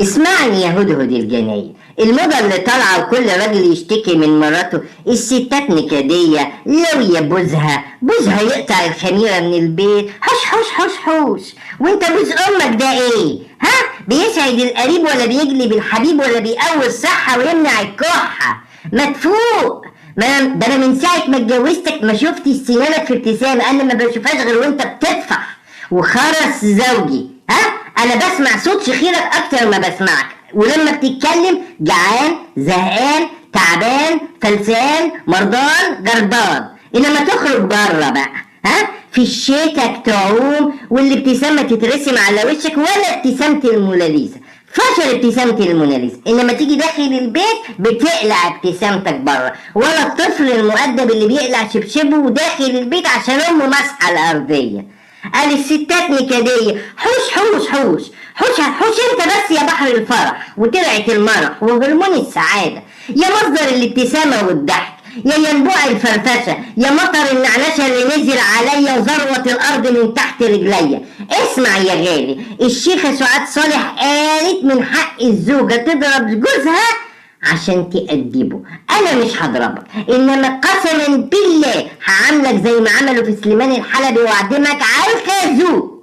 اسمعني يا هدهد الجناين، الموضة اللي طالعة وكل راجل يشتكي من مراته، الستات نكدية، لو يا بوزها بوزها يقطع الخميرة من البيت، حوش حوش حوش حوش. وانت بوز امك ده ايه؟ ها؟ بيسعد القريب ولا بيجلب الحبيب ولا بيقوي الصحة ويمنع الكحة؟ ما تفوق. ما ده انا من ساعة ما اتجوزتك ما شفت سنانك في ابتسامة، انا ما بشوفهاش غير وانت بتدفع وخرس زوجي. ها؟ انا بسمع صوت شخيرك اكتر ما بسمعك، ولما بتتكلم جعان زهقان تعبان فلسان مرضان جربان. انما تخرج بره بقى، ها، في الشتاء تعوم والابتسامة تترسم على وشك ولا ابتسامة الموناليزا، فشل ابتسامة الموناليزا. انما تيجي داخل البيت بتقلع ابتسامتك بره، ولا الطفل المؤدب اللي بيقلع شبشبه وداخل البيت عشان امه ماسحه الارضية. قال الستات نكدية، حوش حوش حوش حوش حوش انت بس يا بحر الفرح وترعة المرح وهرمون السعادة، يا مصدر الابتسامة والضحك، يا ينبوع الفرفشة، يا مطر النعنشة اللي نزل عليا وذروة الأرض من تحت رجليا. اسمع يا غالي، الشيخة سعاد صالح قالت من حق الزوجة تضرب جوزها عشان تأدبه. أنا مش هضربك، إنما قسما بالله هعاملك زي ما عملوا في سليمان الحلبي وأعدمك على الخازوق.